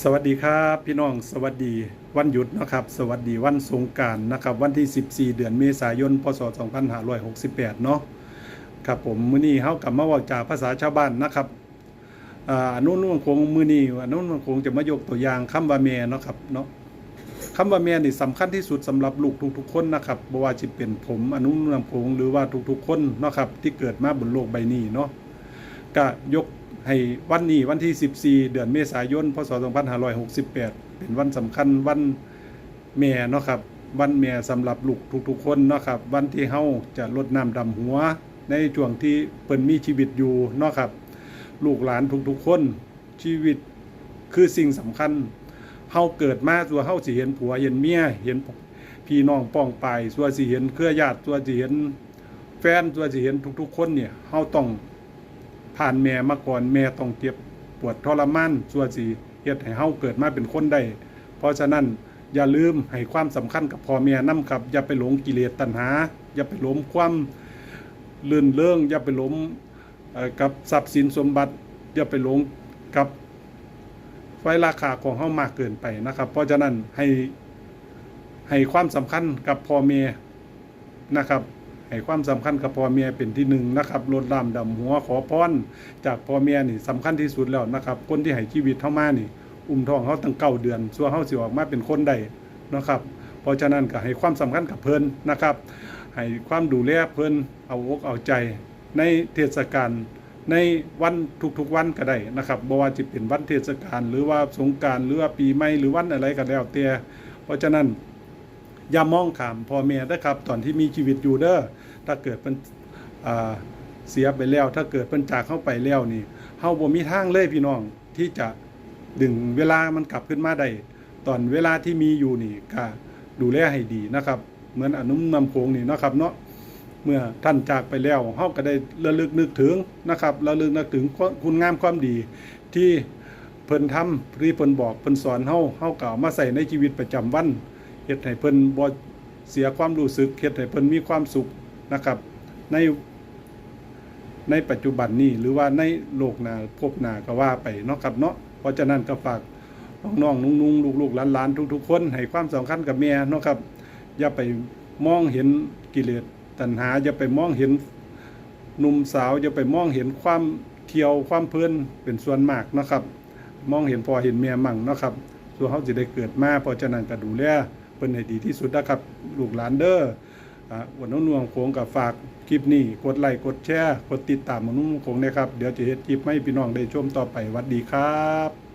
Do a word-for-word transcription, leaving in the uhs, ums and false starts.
สวัสดีครับพี่น้อง สวัสดีวันหยุดเนาะครับ สวัสดีวันสงกรานต์นะครับ วันที่สิบสี่ เดือนเมษายน พ.ศ. สองพันห้าร้อยหกสิบแปด เนาะครับผม มื้อนี้เฮากลับมาเว้าจาภาษาชาวบ้านนะครับ อ่า อนุนวงศ์คง มื้อนี้อนุนวงศ์คงจะมายกตัวอย่างคำว่าแม่เนาะครับเนาะ คำว่าแม่นี่สำคัญที่สุดสำหรับลูกทุกๆคนนะครับ บ่ว่าสิเป็นผมอนุนวงศ์คง หรือว่าทุกๆคนเนาะครับ ที่เกิดมาบนโลกใบนี้เนาะ ก็ยกให้วันนี้วันที่สิบสี่ เดือนเมษายน พ.ศ. สองพันห้าร้อยหกสิบแปด เป็นวันสำคัญวันแม่เนาะครับ วันแม่สำหรับลูกทุกๆคนเนาะครับ วันที่เฮาจะรดน้ำดำหัวในช่วงที่เพิ่นมีชีวิตอยู่เนาะครับ ลูกหลานทุกๆคน ชีวิตคือสิ่งสำคัญ เฮาเกิดมาเพื่อเฮาสิเห็นผัวเห็นเมีย เห็นพี่น้องป้องปาย เพื่อสิเห็นเครือญาติ เพื่อสิเห็นแฟน เพื่อสิเห็นทุกๆคนเนี่ย เฮาต้องผ่านแม่มาก่อน แม่ต้องเจ็บปวดทรมาน เพื่อสิเฮ็ดให้เฮาเกิดมาเป็นคนได้ เพราะฉะนั้นอย่าลืมให้ความสำคัญกับพ่อแม่นำครับ อย่าไปหลงกิเลสตัณหา อย่าไปหลงความรื่นเริง อย่าไปหลง เอ่อ กับทรัพย์สินสมบัติ อย่าไปหลงกับไฟราคาของเฮามากเกินไปนะครับ เพราะฉะนั้นให้ ให้ความสำคัญกับพ่อแม่นะครับ ให้ความสำคัญกับพ่อแม่เป็นที่หนึ่งนะครับ รดน้ำดำหัวขอพรจากพ่อแม่นี่สำคัญที่สุดแล้วนะครับ คนที่ให้ชีวิตเฮามานี่ อุ้มท้องเฮาตั้งเก้าเดือน เพื่อเฮาสิออกมาเป็นคนได้นะครับ เพราะฉะนั้นก็ให้ความสำคัญกับเพิ่นนะครับ ให้ความดูแลเพิ่น เอาอกเอาใจ ในเทศกาล ในวันทุกๆวันก็ได้นะครับ บ่ว่าสิเป็นวันเทศกาล หรือว่าสงกรานต์ หรือว่าปีใหม่ หรือวันอะไรก็แล้วแต่ เพราะฉะนั้นอย่ามองข้ามพ่อแม่นะครับ ตอนที่มีชีวิตอยู่เด้อ ถ้าเกิดเพิ่น อ่า เสียไปแล้ว ถ้าเกิดเพิ่นจากเฮาไปแล้วนี่ เฮาบ่มีทางเลยพี่น้อง ที่จะดึงเวลามันกลับคืนมาได้ ตอนเวลาที่มีอยู่นี่ก็ดูแลให้ดีนะครับ เหมือนอนุนวงศ์คงนี่เนาะครับเนาะ เมื่อท่านจากไปแล้ว เฮาก็ได้ระลึกนึกถึงนะครับ ระลึกนึกถึงคุณงามความดีที่เพิ่นทำ ที่เพิ่นบอก เพิ่นสอนเฮา เฮาก็เอามาใช้ในชีวิตประจำวัน เฮ็ดให้เพิ่นบ่เสียความรู้สึก เฮ็ดให้เพิ่นมีความสุขนะครับ ใน ในปัจจุบันนี้ หรือว่าในโลกหน้าภพหน้าก็ว่าไปเนาะครับเนาะ เพราะฉะนั้นก็ฝากน้องๆ นุ่งๆ ลูกๆ หลานๆ ทุกๆคนให้ความสำคัญกับแม่เนาะครับ อย่าไปมองเห็นกิเลสตัณหา อย่าไปมองเห็นหนุ่มสาว อย่าไปมองเห็นความเที่ยวความเพลินเป็นส่วนมากเนาะครับ มองเห็นพ่อเห็นแม่มั่งเนาะครับ เพื่อเฮาสิได้เกิดมา เพราะฉะนั้นก็ดูแลเพิ่นให้ดีที่สุดนะครับ ลูกหลานเด้อ อ่า อนุนวงศ์คงก็ฝากคลิปนี้ กดไลค์ กดแชร์ กดติดตามอนุนวงศ์คงนะครับ เดี๋ยวจะเฮ็ดคลิปให้พี่น้องได้ชมต่อไป หวัดดีครับ